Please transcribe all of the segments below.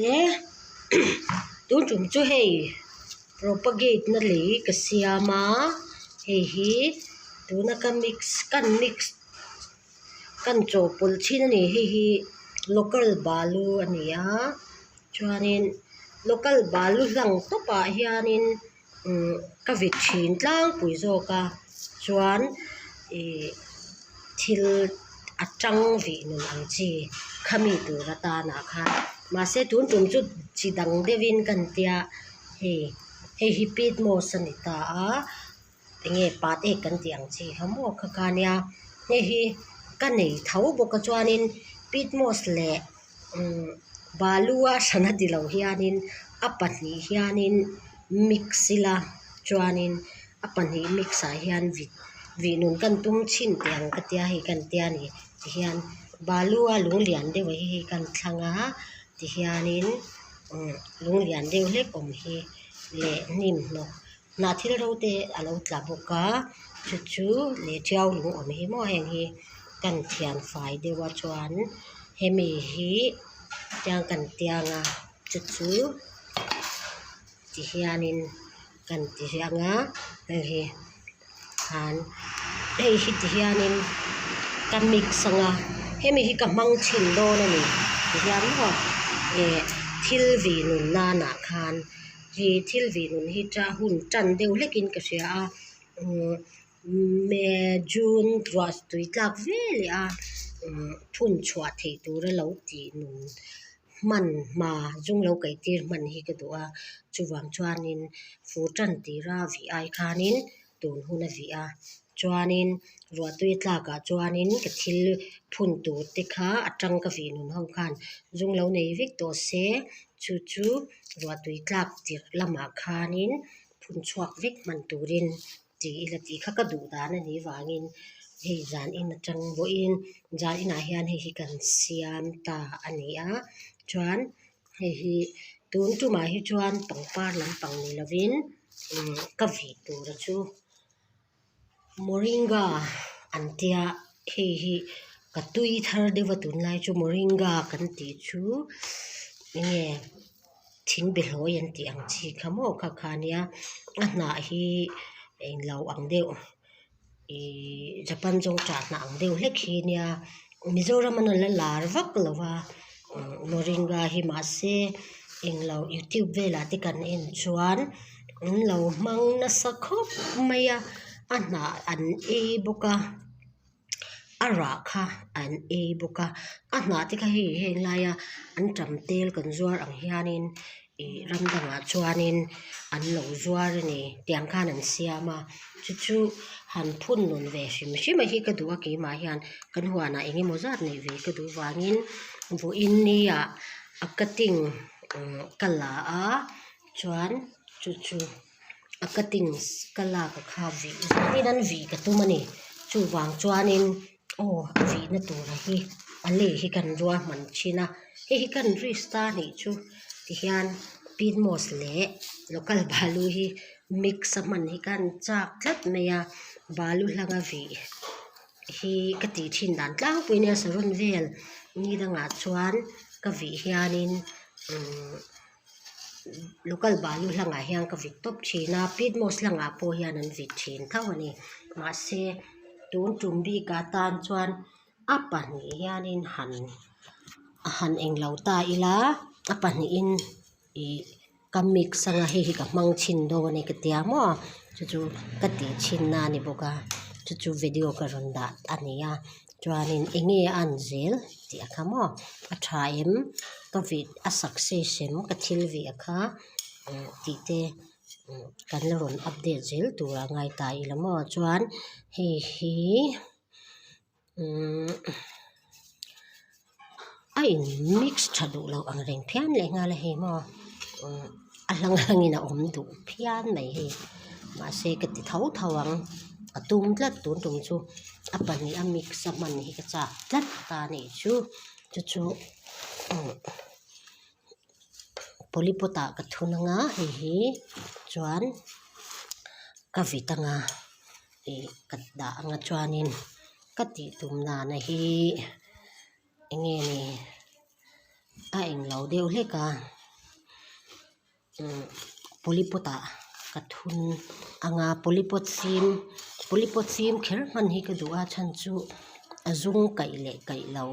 Le tun tum chu hei propagate na lei ka siam a hei hi tuna ka mix kan mix kan chawhpawlh thin a ni hei hi local balu a ni a chuanin local balu hlang tawpah hianin umm ka vit thin tlangpui zawk a chuan ihh thil a tang vih nun ang chi khami tur atanah khan mahse tun tum chu chi dang deuhin ka ni tia hei hei hi pit moss a ni ta a enge pat ek kan tih ang chi kha maw kha kha nia hei hi ka nei tho bawk a chuanin pit moss leh umm balu a hran a ti lo hianin a pahnih hianin mix ila chuanin a pahnih mix ah hian vit vih nun kan tum chhin teh ang ka tia hei kan tia ni tihian balu a lung lian deuh hi hei kan thlang a tihianin umm lung lian deuh hlek awm hi leh hnim hnawk hnah thil ro te a lo tla bawk a chu chu leh tiau lung awm hi maw heng hi kan thian fai deuh a chuan hemi hi tiang kan tiang a chu chu ti hianin kan ti ang a hei hi khan hei hi ti hianin ka mix ang a hemi hi ka hmang chhin dawn a ni ti hian maw eh thil vih nun nanah khan hi thil vih nun hi cha hun tan deuh hlekin ka hria a umm June ruah tui tlak ve leh a umm phun chhuah theih tura lo tih nun hman hma zung lo kaih tir hman hi ka duh a chuvang chuanin fur tan tira vih ai khanin tun hun a vih a chuanin ruah tui tlakah chuanin ka thil phun tur te kha a tang ka vih nun ho khan zung lo nei vek tawh se chu chu ruah tui tlak tirh lamah khanin phun chhuak vek hman turin tih ila tih kha ka duh dan a nih vangin hei zan in atang pawhin zan inah hian hei hi kan siam ta a ni a chuan hei hi tun tumah hi chuan pangpar lampang ni lovin umm ka vih tura chu moringa an tia hei hi ka tui thar deuh a tunlai chu moringa kan tih chu enge thing behlawi an tih ang chi kha maw kha kha nia a hnah hi englo ang deuh ihh japan zawng tah hnah ang deuh hlek hi nia mizoram an la lar vak lo va moringa hi mahse englo youtube velah te kan en chuan an lo hmang nasa khawp mai a a hnah an ei bawk a. A rah kha an ei bawk a a hnah te kha hei heng laia an tam tel kan zuar ang hianin ih ram dangah chuanin an lo zuar a ni tiang khan an siam a chu chu han phun nun ve hrim hrim a hi ka duh a keimah hian kan huanah eng emaw zat neih ve ka duh vangin vawiin nia a cutting ka la a chuan chu chu. A cuttings ka lak a kha vih zanin an vih ka tum a ni chuvang chuanin aw a vihna tura hi a lei hi kan ruahman thin a hei hi kan risk ta anih chu tihian pin moss leh local balu hi mix a hman hi khan chak tlat mai a balu hlanga vih hi ka tih thin dan tlangpui nia saron vel ni dangah chuan ka vih hianin umm. Local balu hlangah hian ka vit tawp thin a pit moss hlangah pawh hian an vit thin tho a ni mahse tun tum bikah tan chuan a pahnih hianin han han englo ta ila a pahnihin ih ka mix anga hei hi ka hmang chhin dawn a ni ka tia maw chu chu ka tih chhin na a ni bawk a chu chu video ka rawn dah a ni a chuanin eng nge a an zel tih a kha maw a tha em ka vih a success em ka thil vih a kha tih te kan la rawn update zel tur a ngai ta ila maw chuan hei hi umm a in mix tha duh loh ang reng phian leh nghal a hei maw a hlang hlangin a awm duh phian mai hei mahse ka ti tho tho ang a tum tlat tun tum chu a pahnih a mix a hman hi ka chak tlat ta a nih chu chu chu polypot ah ka thun anga hei hi chuan ka vit anga ih ka dah anga chuanin ka tih tum nana hi eng nge ni. A englo deuh hlek a polypot ah ka thun anga polypot sim polypot sim kher hman hi ka duh a chhan chu a zum kaih leh kaih lo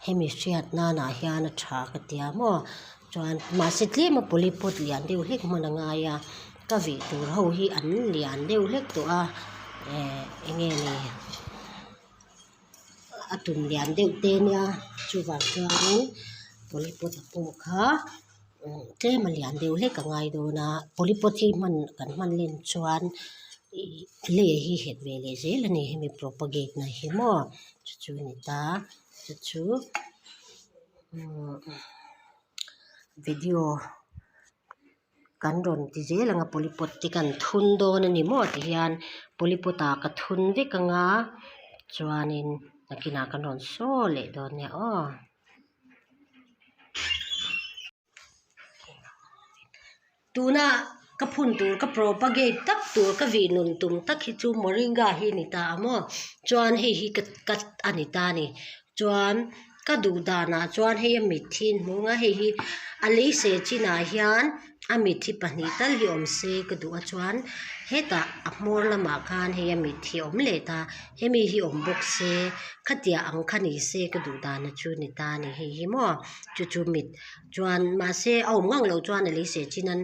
hemi hriat nan ah hian a tha ka tia maw chuan mahse tlem a polypot lian deuh hlek hman a ngai a ka vih tur ho hi an lian deuh hlek tawh a eh eng nge ni. A tum lian deuh te nia chuvang chuanin polypot a pawh kha tlem a lian deuh hlek a ngai dawn a polypot hi hman kan hman len chuan ih lei hi het ve leh zel a ni hemi propagate na hi maw chu chu a ni ta chu chu umm video. Kan rawn ti zel ang a polypot te kan thun dawn a ni maw ti hian polypot ah ka thun vek ang a chuanin nakinah kan rawn saw leh dawn nia aw. Tuna ka phun tur ka propagate tak tur ka vih nun tum tak hi chu moringa hi a ni ta a maw chuan hei hi ka cut a ni ta a ni chuan. Ka duh danah chuan hei a mit hi an hmung a hei hi a lei seh chinah hian a mit hi pahnih tal hi awm se ka duh a chuan hetah a hmawr lamah khan hei a mit hi a awm leh ta hemi hi awm bawk se khatiang ang kha ni se ka duh dan chu ni ta a ni hei hi maw chu chu mit chuan mahse a awm ngang loh chuan a lei seh chin an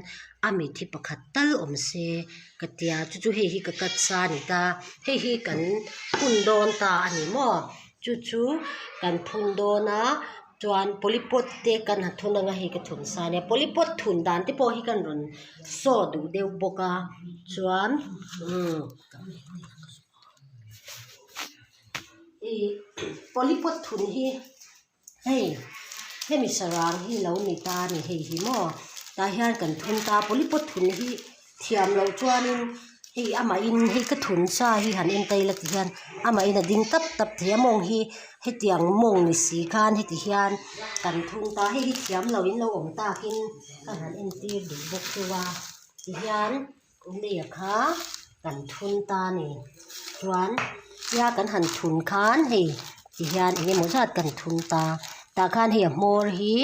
a mit hi pakhat tal awm se ka tia chu chu hei hi ka cut sa a ni ta hei hi kan hun dawn ta a ni maw. Chu chu kan phun dawn a chuan polypot te kan han thun anga hei ka thun sa ania polypot thun dan te pawh hi kan rawn saw duh deuh bawk a chuan umm ih polypot thun hi hei hemi sarang hi lo ni ta a ni hei hi maw tah hian kan thun ta polypot thun hi. Thiam loh chuanin hei amahin hei ka thun sa hi han en ta ila ti hian amahin a ding tap tap thei a mawng hi hetiang mawng ni si khan heti hian kan thun ta hei hi thiam loh in lo awm takin ka han entir duh bawk chu a tihian leia kha kan thun ta a ni chuan tia kan han thun khan hei tihian eng emaw zat kan thun ta tah khan hei a hmawr hi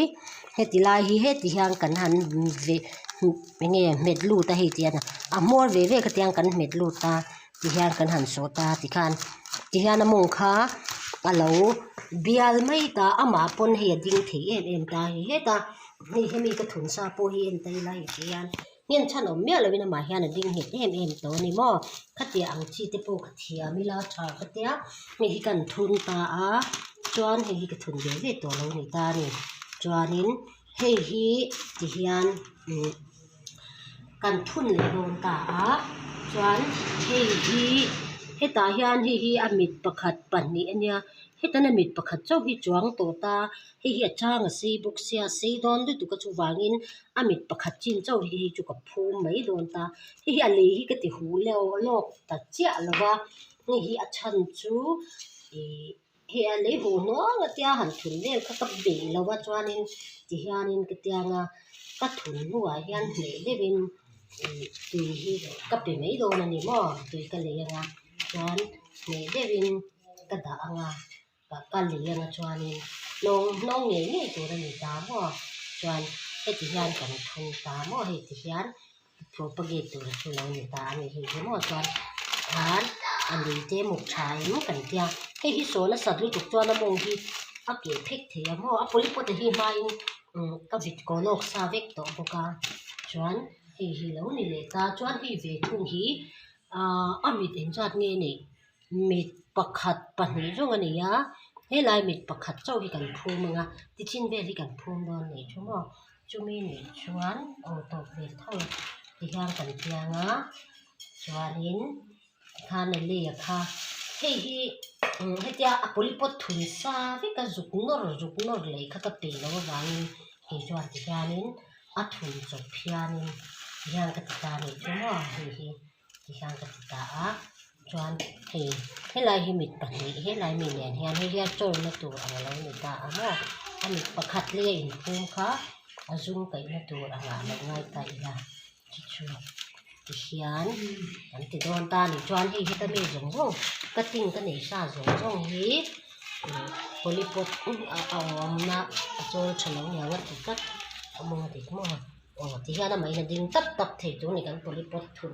heti lai hi heti hian kan han veh. Enge hmet lut a hei tih a a hmawr ve ve khatiang kan hmet lut a tihian kan han sawt a tikhan tihian a mawng kha a lo bial mai ta amah pawn hei a ding thei em em ta hei heta hei hemi ka thun sa pawh hi en ta ila hei ti hian nghen chhan awm miah lovin amah hian a ding nghet em em tawh a ni maw khatiang ang chi te pawh ka thiam ila tha ka tia hei hi kan thun ta a chuan hei hi ka thun ve ve tawh lo a ni ta a ni chuanin. Hei hi ti hian ihh kan thun leh dawn ta a chuan hei hi hetah hian hei hi a mit pakhat pahnih a nia hetan a mit pakhat chauh hi chuang tawh ta hei hi a chang a sei bawk sia a sei dawn lutuk a chuvangin a mit pakhat chin chauh hi hei chu ka phum mai dawn ta hei hi a lei hi ka ti huh leuh lawk ta chiah lo va hei hi a chhan chu ihh. Hei a lei huh hnuang a tia han thun vel kha ka beih lo a chuanin tihianin ka tianga ka thun hnuah hian hneh deuhin ih tui hi ka pe mai dawn a ni maw tui ka lei anga chuan hneh deuhin ka dah anga ka lei anga chuanin hnawng hnawng ngei ngei tur a ni ta maw chuan heti hian kan thun ta maw hei ti hian. Propagate tur chu lo ni ta a ni hei hi maw chuan khan a lui te muk tha em kan tia hei hi sawn a sat lutuk chuan a mawng hi a keh phek thei a maw a polypot a hi hmain umm ka vit kaw lawk sa vek tawh bawk a chuan hei hi lo ni leh ta chuan hei ve thung hi ahh a mit engzat nge neih mit pakhat pahnih zawng a nei a helai mit pakhat chauh hi kan phum ang a tichin vel hi kan phum dawn a nih chu maw chumi nih chuan aw tawp ve tho tihian kan piang a chuanin tikhan a lei a kha hei hi hetia a polypot thun sa vek a zuk nawr zuk nawr leh kha ka peih loh avangin kei chuan tihianin a thun chawp hianin tihian ka ti ta a nih chu maw hei hi. Tihian ka ti ta a chuan hei helai hi mit pahnih helai mi nen hian hei hian chawlhna tur ang lo ni ta a maw a mit pakhat leh a inphum kha a zum kaihna tur angah lo ngai ta ila chu chu tihian kan ti dawn ta a ni chuan hei heta mi zawng zawng cutting ka nei sa zawng zawng hi. Polypot a awmna a chawl tha lo niang a ti tlat a mawng a dik maw aw ti hian amah in a ding tap tap thei tur a ni kan polypot thun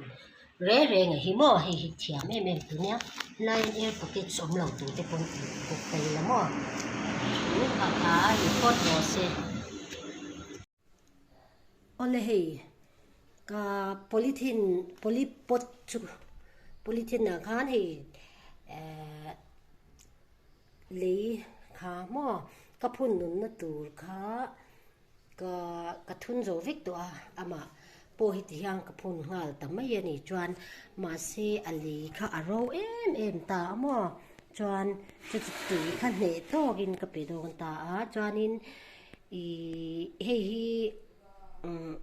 reng reng a hi maw hei hi thiam em em tur nia helai hian air pockets awm lo tur te pawn tih bawk ta ila maw chu a kha ni phawt rawh se. Awle hei ka polythene polypot chu polythene ah khan hei ehh lei kha maw ka phun nunna tur kha ka ka thun zo vek tawh a amah pawh hi ti hian ka phun nghal ta mai a ni chuan mahse a lei kha a ro em em ta a maw chuan chuti tui kha hneh tawkin ka pe dawn ta a chuanin. Ihh hei hi umm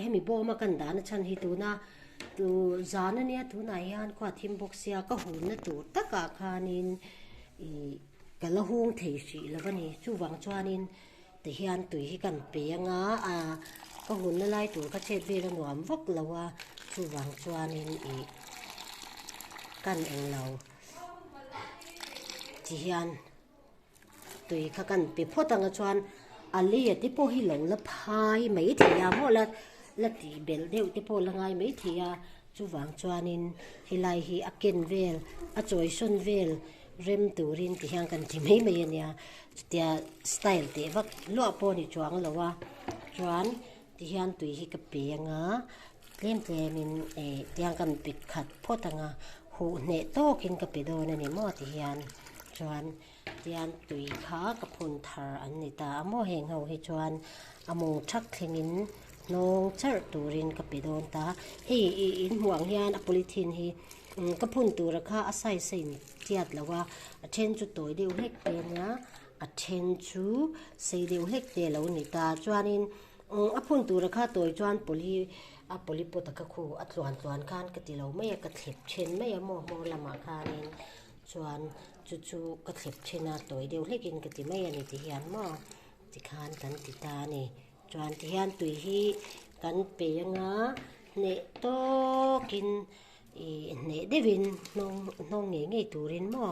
hemi bawma kan dahna chhan hi tuna tu zan ania tunah hian khua thim bawk sia ka hunna tur takah khanin ih ka la hung thei hrih lo a ni chuvang chuanin tihian tui hi kan pe anga a ka hunna lai tur kha chhet vel a nuam vak lo a chuvang chuanin ih kan englo tihian. Tui kha kan pe phawt ang a chuan a leia te pawh hi lo la phai mai thei a maw la la tih belh deuh te pawh la ngai mai thei a chuvang chuanin helai hi a ken vel a chawisawn vel rem turin ti hian kan ti mai mai a nia chutia style teh vak luah pawh a ni chuang lo a chuan ti hian tui hi ka pe ang a tlem tlemin eh tiang kan pe khat phawt ang a huh hneh tawkin ka pe dawn a ni maw ti hian chuan. Tian tui kha ka phun thar an ni ta a maw heng ho hi chuan a mawng thak thlengin hnawng charh turin ka pe dawn ta. Hei ih in hmuh ang hian a polythene hi ka phun tura kha a size a in tiat lo a, a then chu tawi deuh hlek te a nia a then chu sei deuh hlek te a lo ni ta. Chuanin a phun tura kha tawi chuan poly a poly pot a kha khu a tluan tluan khan ka ti lo mai a ka thlep then mai a maw hmawr lamah khanin chuan. Chu chu ka thlep then a, tawi deuh hlekin ka ti mai a ni ti hian maw tikhan kan ti ta a ni. Chuan ti hian tui hi kan pe anga hneh tawkin ih hneh deuhin hnawng hnawng ngei ngei turin maw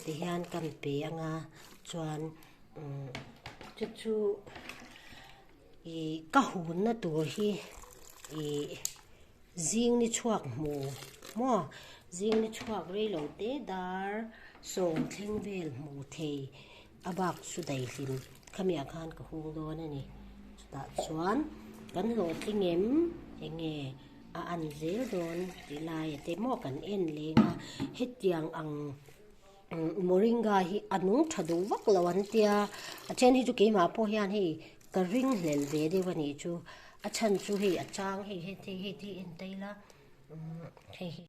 ti hian kan pe anga chuan umm chu chu ih ka hunna tur hi ih. Zing ni chhuak hmu maw? Zing ni chhuak rei lo te dar sawm thleng vel hmu thei a bak chu daihlim khamiah khan ka hung dawn a ni. Chutah chuan kan hlawhtling em eng nge a an zel dawn tih laia te maw kan en leng a hetiang ang Moringa hi a nung tha duh vak lo an tia a then hi chu keimah pawh hian hei Ka ring hlel ve deuh a nih chu. A chhan chu hei a chang hei hei hei te en ta ila umm hei hi.